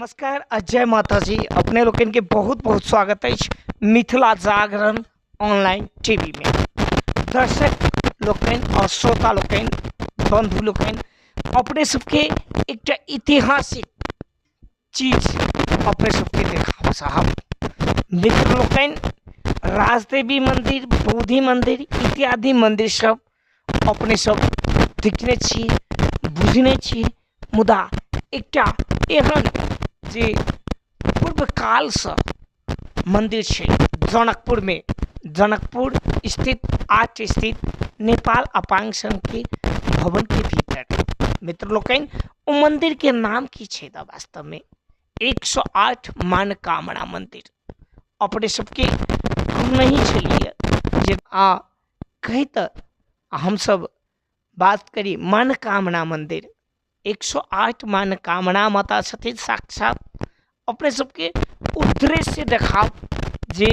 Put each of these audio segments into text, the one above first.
नमस्कार आ जय माता जी। अपने लोकनि के बहुत बहुत स्वागत अछि मिथिला जागरण ऑनलाइन टीवी में। दर्शक लोकनि और श्रोता लोकनि, बंधु लोकनि, अपने सबके एकटा ऐतिहासिक चीज अपने सबके देखाब साहब। मित्र लोकनि, राजदेवी मंदिर, बोधि मंदिर इत्यादि मंदिर सब अपने सब देखने छी, बुझने छी, मुदा एकटा एहन जे पूर्व कालसँ मंदिर छै जनकपुर में, जनकपुर स्थित आठ स्थित नेपाल अपांग संघ के भवन के भीतर मित्र लोकनि, ओ मंदिर के नाम की छै तऽ वास्तव में 108 मनोकामना मंदिर। अपने सबके नहीं छलिए जे आ कही तऽ हमसब बात करी मनोकामना मंदिर 108 मनोकामना माता छथिन साक्षात। अपने सबके ओ दृश्य देखाब जे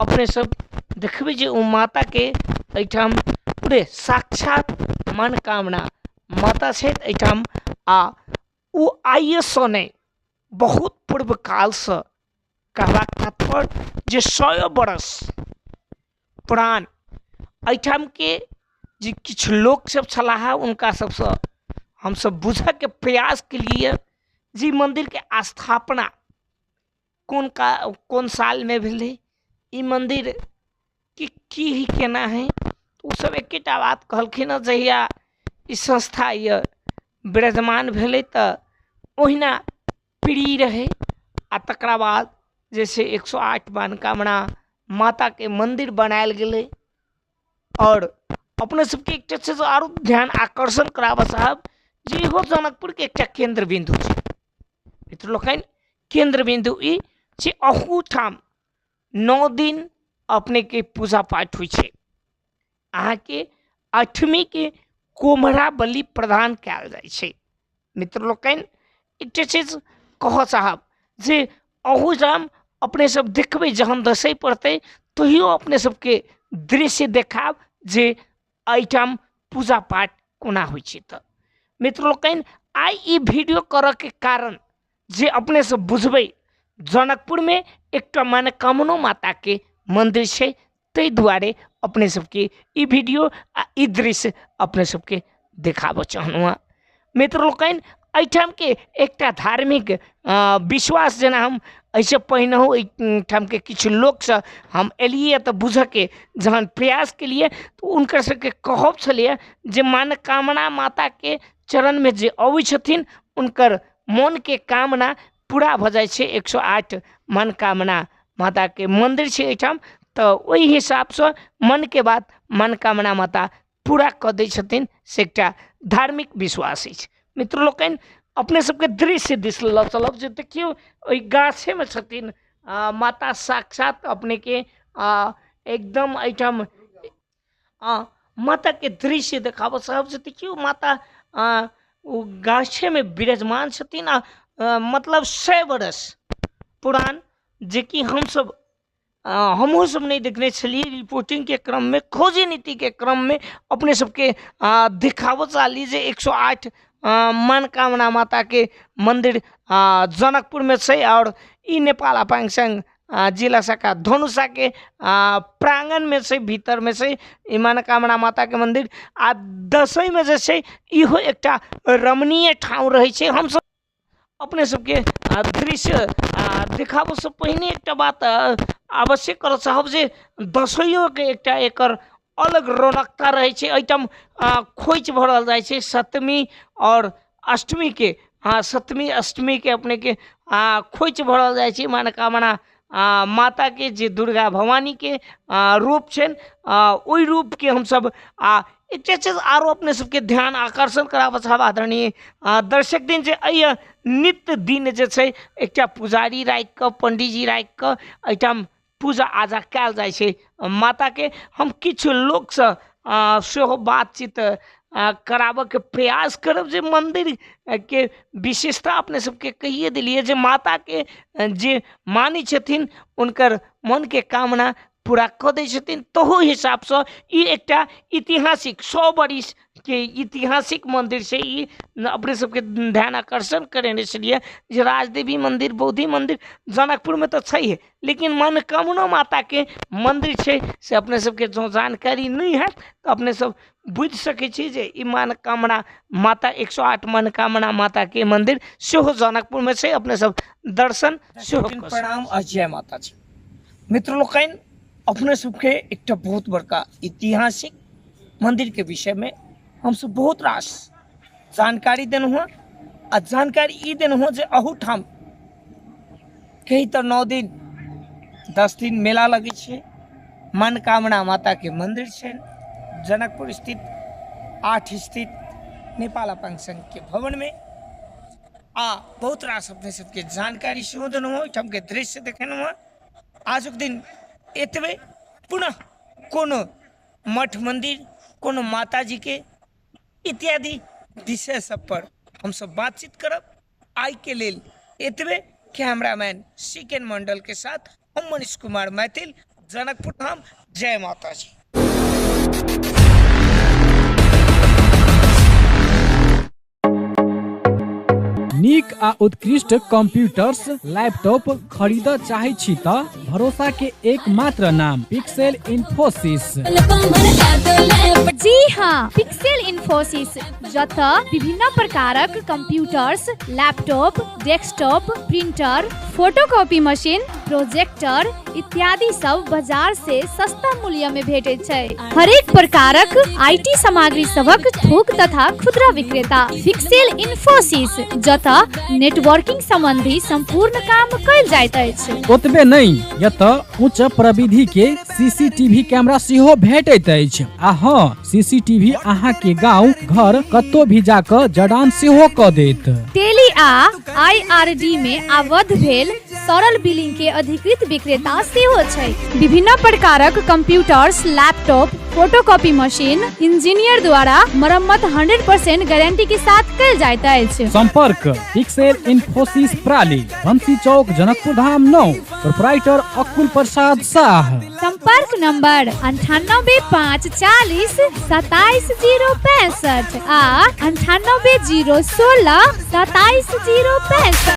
अपने सब देखबै जे ओ माता के एहिठाम पूरे साक्षात मनोकामना माता छथि एहिठाम। आ ओ आइएसँ नहि, बहुत पूर्व कालसँ, कहबाक तात्पर्य जे 100 बरस पुरान एहिठाम के जे किछु लोक सब छलाह हुनका सबसँ हमसब बुझऽके प्रयास केलिए जे मंदिर के स्थापना कोन साल में भेलै, ई मंदिर के की ही केना है। ओ सब एकेटा बात कहलखिन हँ, जहिया ई संस्था ये विराजमान भेलै तऽ ओहिना प्रिय रहै आ तकरा बाद जैसे 108 मनोकामना माता के मंदिर बनायल गेलै। और अपने सबके एकटा चीज आरो ध्यान आकर्षण कराबऽ साहब जे इहो जनकपुर के एकटा केंद्र बिंदु छै। मित्र लोकनि, केंद्र बिंदु ई जे अहूठाम 9 दिन अपने के पूजा पाठ होइ छै। अहाँके अष्टमी के कोमरा बलि प्रदान कयल जाइ छै। मित्र लोकनि, एकटा चीज कहऽ चाहब जे अहूठाम अपने सब देखबै जहन दसै पड़तै तहियो अपने सबके दृश्य देखाब जे एहिठाम पूजा पाठ कोना होइ छै। तऽ मित्र लोकनि, आइ ई वीडियो करऽके कारण जे अपने सब बुझबै जनकपुरमे एकटा मनोकामनो माताके मंदिर छै, ताहि दुआरे अपने सबके ई वीडियो आ ई दृश्य अपने सबके देखाबऽ चाहलहुँ हँ। मित्र लोकनि, एहिठामके एकटा धार्मिक विश्वास, जेना हम एहिसँ पहिनहु एहिठामके किछु लोकसँ हम एलियै तऽ बुझऽके जहन प्रयास केलियै तऽ हुनकर सबके कहब छलैए जे मनोकामना माताके चरणमे जे अबै छथिन हुनकर मोनके कामना पूरा भऽ जाइ छै। 108 मनोकामना माताके मंदिर छै एहिठाम, तऽ ओहि हिसाबसँ मनके बात मनोकामना माता पूरा कऽ दै छथिन, से एकटा धार्मिक विश्वास अछि। मित्र लोकनि, अपने सबके दृश्य दिस लऽ चलब जे देखियौ ओहि गाछेमे छथिन माता साक्षात। अपनेके एकदम एहिठाम माताके दृश्य देखाबऽ साहब जे देखियौ माता ओ गाछेमे विराजमान छथिन। आ मतलब 100 बरस पुरान, जेकि हमसब हमहूँ सब नहि देखने छलियै। रिपोर्टिंगके क्रममे, खोजी नीतिके क्रममे अपने सबके देखाबऽ चाहली जे 108 मनोकामना माताके मंदिर जनकपुरमे छै। और ई नेपाल अपांग संघ जिला शाखा धनुषा के प्रांगण में छै, भीतर में छै ई मनोकामना माता के मंदिर। आ दसैँ में जे छै इहो एकटा रमणीय ठाउँ रहै छै। हमसब अपने सबके दृश्य देखाबऽसँ पहिने एकटा बात आवश्यक करऽ चाहब जे दसैँयोके एकटा एकर अलग रौनकता रहै छै। एहिठाम खोइछ भरल जाइ छै सप्तमी और अष्टमी के। हाँ, सप्तमी अष्टमी के अपने के खोइछ भरल जाइ छै मनोकामना माता के, जे दुर्गा भवानी के रूप छनि ओहि रूप के हमसब एकटा चीज आरो अपने सबके ध्यान आकर्षण कराबऽ चाहब आदरणीय दर्शक दिन जे एहि नित्य दिन जे छै एकटा पुजारी राखि कऽ, पंडीजी राखि कऽ एहिठाम पूजा आजा कयल जाइ छै माता के। हम किछु लोकसँ सेहो बातचीत कराबऽके प्रयास करब जे मंदिर के विशेषता अपने सबके कहिए दिलियै जे माता के जे मानै छथिन उनकर मन के कामना पूरा कऽ दै छथिन। तहू हिसाबसँ ई एकटा ऐतिहासिक 100 बरिसके ऐतिहासिक मन्दिर छै। ई अपने सबके ध्यान आकर्षण करेने छलियै जे राजदेवी मन्दिर, बौद्धि मन्दिर जनकपुरमे तऽ छैहे, लेकिन मनोकामना माताके मन्दिर छै से अपने सबके जँ जानकारी नहि हैत तऽ अपने सब बुझि सकै छी जे ई मनोकामना माता 108 मनोकामना माताके मन्दिर सेहो जनकपुरमे छै। अपने सब दर्शन सेहो। प्रणाम आ जय माता जी। मित्र लोकनि, अपने सबके एकटा बहुत बड़का ऐतिहासिक मन्दिरके विषयमे हमसब बहुत रास जानकारी देलहुँ हँ आ जानकारी ई देलहुँ हँ जे अहूठाम कही तऽ 9 दिन 10 दिन मेला लगै छै। मनोकामना माताके मन्दिर छै जनकपुर स्थित 8 स्थित नेपाल अपाङ्ग संघके भवनमे। आ बहुत रास अपने सबके जानकारी सेहो देलहुँ हँ, ओहिठामके दृश्य देखेलहुँ हँ। आजुक दिन एतबे। पुनः कोनो मठ मन्दिर, कोनो माताजीके इत्यादि विषय सब पर हमसब बातचीत करब। आइ के लेल एतबे। कैमरामैन सिकेन मंडल के साथ हम मनीष कुमार मैथिल, जनकपुर धाम। जय माता जी। नीक आ उत्कृष्ट कंप्यूटर्स, लैपटॉप खरीद चाहै छी त भरोसा के एकमात्र नाम पिक्सेल इन्फोसिस। जी हाँ, पिक्सेल इन्फोसिस, जतऽ विभिन्न प्रकारक computers, laptop, desktop, printer, photocopy machine, projector इत्यादि सब बाजार से सस्ता मूल्य में भेटैत छै। हरेक प्रकारक IT सामग्री सभक थोक तथा खुदरा विक्रेता पिक्सेल इन्फोसिस, जतऽ नेटवर्किंग संबंधी संपूर्ण काम कयल जाइत अछि। ओतबे नहि, एतऽ उच्च प्रविधि के सीसीटीवी कैमरा सेहो भेटैत अछि। आ हँ, सीसीटीवी अहाँ के गांव घर कतौ भी जाकऽ जड़ान सेहो कऽ देत। टेली आ आईआरडी में आबद्ध भेल सरल बिलिंग के अधिकृत विक्रेता सेहो छै। विभिन्न प्रकारक computers, laptop, photocopy machine engineer द्वारा मरम्मत 100% गारंटी के साथ कयल जाइत अछि। संपर्क पिक्सेल इन्फोसिस प्राली, बंसी चौक, जनकपुर धाम 9, प्रोपराइटर अकुल प्रसाद शाह। संपर्क नंबर 98 5 40 27 0 65 आ 98 0 16 27 0 65।